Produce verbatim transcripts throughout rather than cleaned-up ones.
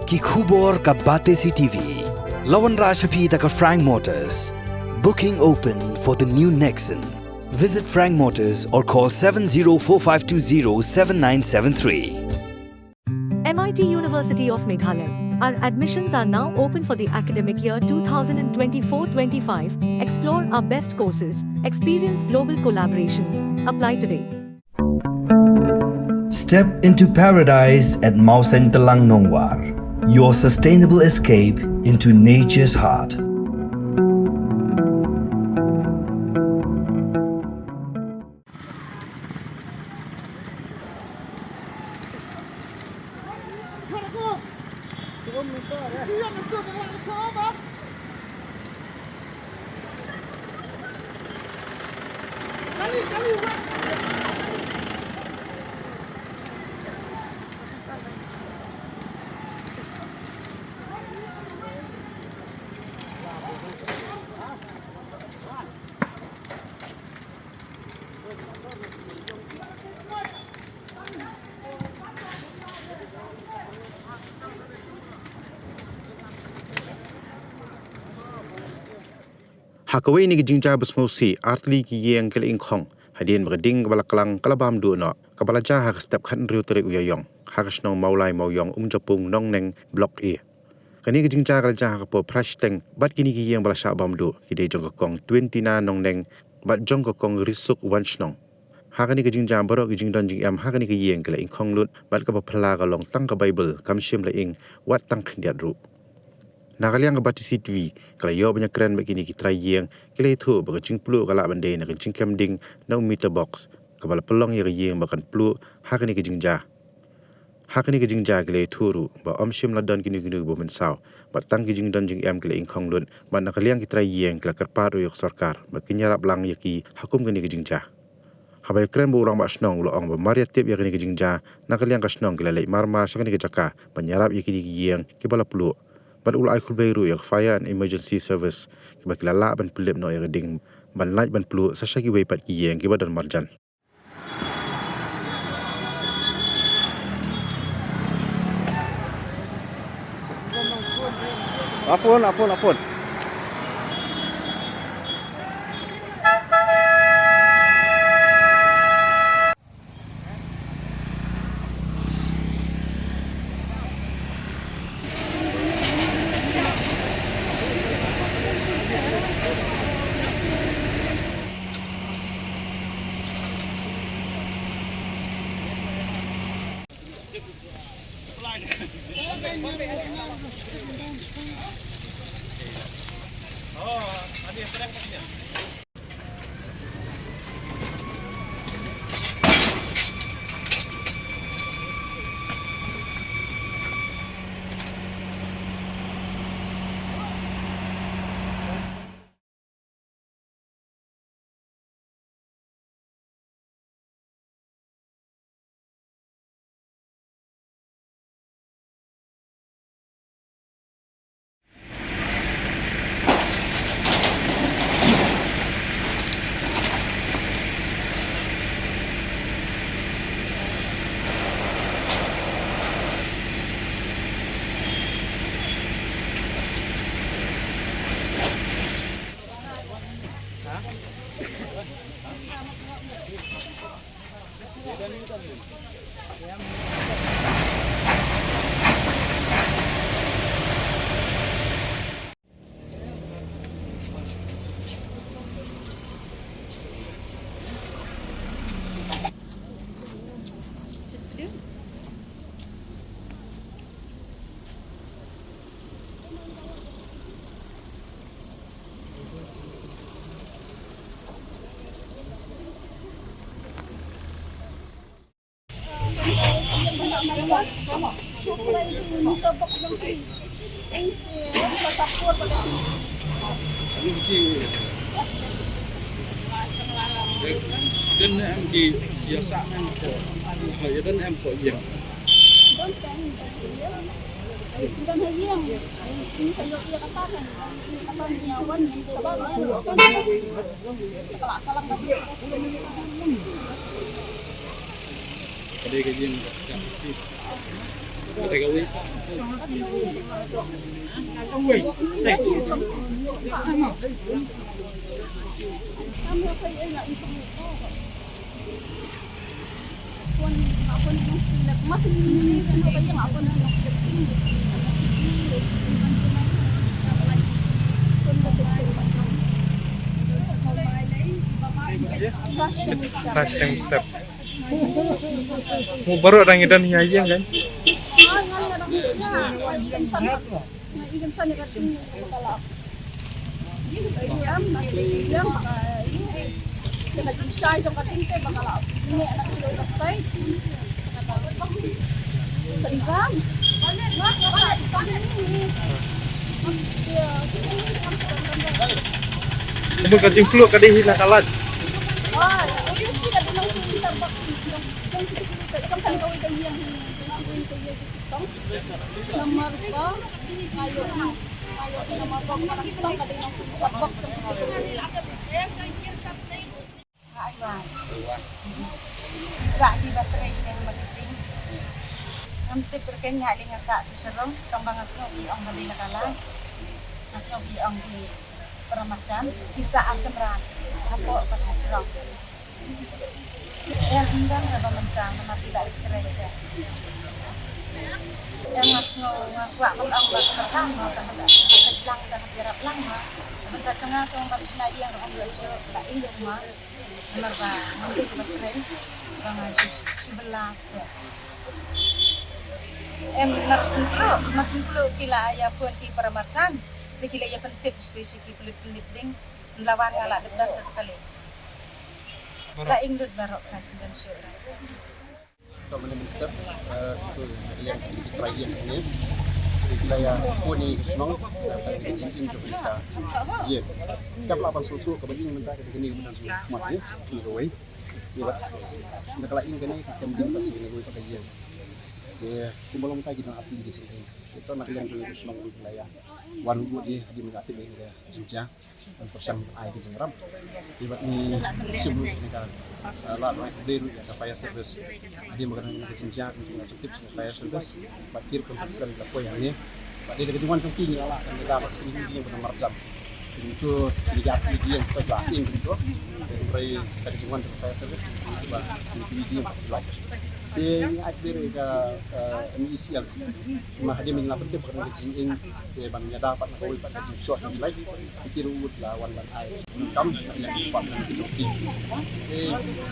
Ki khubor ka Batesi T V. La wanrah sha phi da ka Frank Motors. Booking open for the new Nexon. Visit Frank Motors or call seven zero four five two zero seven nine seven three. M I T University of Meghalaya. Our admissions are now open for the academic year two thousand twenty-four twenty-five. Explore our best courses, experience global collaborations. Apply today. Step into paradise at Mawsyntelang Nongwar, your sustainable escape into nature's heart. Ha kawei na ki jingjia ba sngewsih, artylli ki ïing ki la ingkhong hadien ba ka ding kaba la klang ka la bam duh noh, kaba la jia ha ka step khathynriew tarik u Ïaïong ha ka shnong Mawlai Mawiong, Umjapung, Nongneng, Block A. Kane ka jingjia ka la jia ha ka por phra shiteng bad kine ki ïing ba la shah bam duh ki dei jong ka kong Twentina Nongneng bad jong ka kong Risuk Wanshnong. Ha kane ka jingjia baroh ki jingdon jingem ha kane ka ïing ki la ingkhong lut bad kaba phylla ka long tang ka Baibl kam shym la ing wat tang khyndiat ruh. Na ka liang ka Batesi T V ka la ïoh ban ïakren bad kine ki trai ïing, ki la ïathuh ba ka jingpluh ka lah ban dei na ka jingkem ding na u meter box kaba la pynlong ïa ka ïing ba kan pluh ha kane ka jingjia. Ha kane ka jingjia ki la ïathuh ruh ba ym shym la don kino kino kiba mynsaw bad tang ki jingdon jingem ki la ingkhong lut, bad na ka liang ki trai ïing ki la kyrpad ruh ïa ka sorkar ba kin ïarap lang ïa ki ha kum kane ka jingjia. Haba ïakren bad u rangbah shnong u la ong ba mar ïa tip ïa kane ka jingjia, na ka liang ka shnong ki la leit mar mar sha kane ka jaka ban ïarap ïa kine ki ïing kiba la pluh, bad u la ai khublei ruh ïa ka Fire and Emergency Service kiba ki la lah ban pynlip noh ïa ka ding ban lait ban pluh sa sha kiwei pat ki ïing kiba don marjan. Afon, afon, afon. Don em ki ïa sah em ko, ïa don em ko ïa. Ka dei ka ïing ka pisa. Fasting step. Mo baroh dang ïadon ïa ïing kan. Kumba ka jingpluh ka dei hi na ka lait. Namar ba, ayo, ayo, namar ba, Pisa ki ba trei ki ba kiting. Ngam tip rken nga li nga sa su sharong tang ba nga sngew i ong ba dei la kala. Nga sngew i ong di para macam pisa ar kemran. Hapo ba ka sharong. Ya hindang ba mensa nama pila trei ke. Ya nga sngew nga kwah ba ong ba serta ma ka hada. Ka lang ka hada rap lang ma. Benta changa tong ba sna yang ong ba sharong ba i ma. Namar ba ngan dei ba kren ba nga shu shu bela. Em, mar semplu, mar semplu ki la ïa phone ki para marjan. Te ki la ïa pyntip shu shu ki pelit pelit ding. Lawan nga la dep dar kali. La ing lut barok ka ki dan shu ra. Ka Minister, eh, tu yang kita yang ini, kita yang punya senang, kita yang ini kita. Kita pelaban suatu kebanyakan minta kita ini bukan semua ni, ini kawai. Iya, nak lain kene kita minta sini kawai pakai yang. Ya, kumbalong kita kita api di sini. Kita nak yang tu senang kita ya. Wan buat dia di mana api dia. Jingjia, pyrshang ai ka jingïarap. Te bad ngi shim ruh ïa ka, ah, lad ruh ka dei ruh ïa ka fire service. Hadien ba ka dei ka jingjia ka jingïarap jong ka fire service. Bad ki ruh ki pyrshang ka poi hangne. Bad dei da ka jingwan jong ki ngi la lah kan da bad sini ngi jingïarap ba marjan. Te ngi tu ngi ïa ki jingïarap ba in tu. Hynrei da ka jingwan jong ka fire service ngi ba ngi jingïarap ba. Te ngi ai ka, ah, M E C L. Ma hadien ba ngi la pyntip ba ka dei ka jingïing. Te ban ïada pat na kawei pat ka jingshort ngi lai. Ki ruh la wan ban ai kam na ïa ki department ki jong ki. Te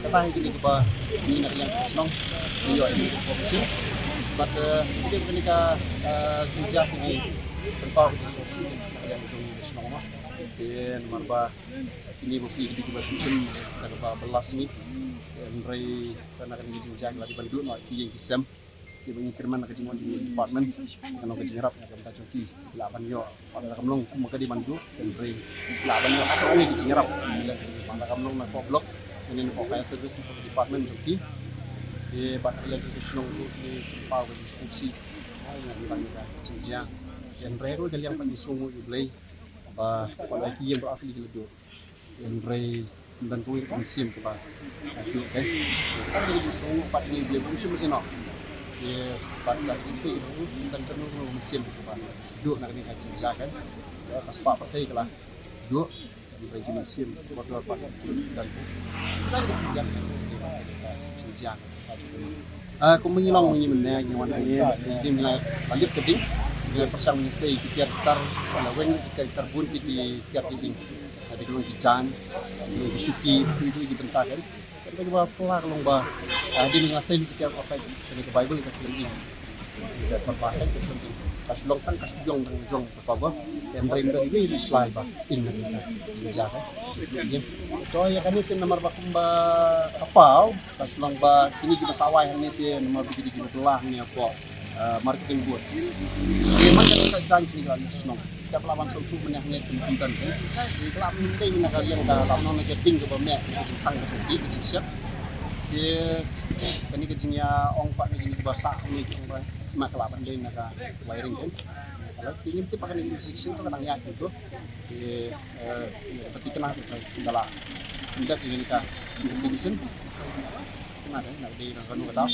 kata hi kine kiba ngi na ïa ki shnong. Ngi ïoh ïa ki information. Bad, eh, kine kine ka, eh, jingjia kine pynpaw ki resource na ïa ki jong ki shnong ma. Te namar ba kine ba ki kiba shim da kaba bylla sngi. Hynrei na kane ka jingjia ki la dei ban duh na ki ïing ki sem. Kiba ngi kyrmen na ka jingwan jong ki department, kano ka jingïarap na ka bynta jong ki, ki lah ban ïoh, pat la kam long kum ka dei ban duh, hynrei ki lah ban ïoh, ka long ki jingïarap, pat la kam long na ka block, ne na ka fire service, na ka department jong ki, te bad ka leng ka shnong ruh, ki paw ka jingsponsor, na ka bynta ka jingjia, hynrei ruh ka liang pat ngi sngew nguh ïa U Blei, ba, pat la ki ïing ba ki la duh. Hynrei ynda kawei ka mynsiem kaba, ah, duh, eh. Tang dei ka jingsngew pat ngi blei bun shim ïa noh. Ïa pat ka jingsngew ynda kano kano ka mynsiem kaba duh na kane ka jingjia, eh. Ïa ka spah pyrthei ka la duh. Hynrei ka mynsiem kaba duh pat ynda kawei ka jingjia. Ah, kum ngi long ngi mynne ngi wan hangne, ngi dei ngi la lip ka ding, ngi la pyrshang ngi sei ki tiar tar, la wen ki tiar tar bun ki tiar ki ding. Ade ki long ki jan, ki long ki shuki, ki long ki bynta kan. Kan ba pla ka long ba, ah, dei ngi la sei ki tiar ba peit, kane ka Bible ka long ki. Ka ba peit ka long ki. Ka shlong tang ka shlong tang jong ka ba. Hynrei mynta dei ngi shlai ba. In na ka. Jan ka. To ïa kane te namar ba kumba ka paw. Ka shlong ba kine kiba sawai hangne te namar ba kine kiba bylla hangne hapoh, eh, marketing board. Te man ka sa jan kine kiba shnong. Te ba la ban sngewthuh mynne hangne te mynta te. Te ka la mynta na ka liang ka la mynta na ka ting kaba meh ka jingthang ka jingpih ka jingshet. Te kane ka jingïaong pat na kine kiba sah hangne ki ong ba ma ka la ban dei na ka wiring te. Ka la te ngim tip ba kane ka section to ka nang ïaid kumto. Te, eh, ka pati kane ka la. Mynta kane ka investigation. Kane ka dei na kano ka daw.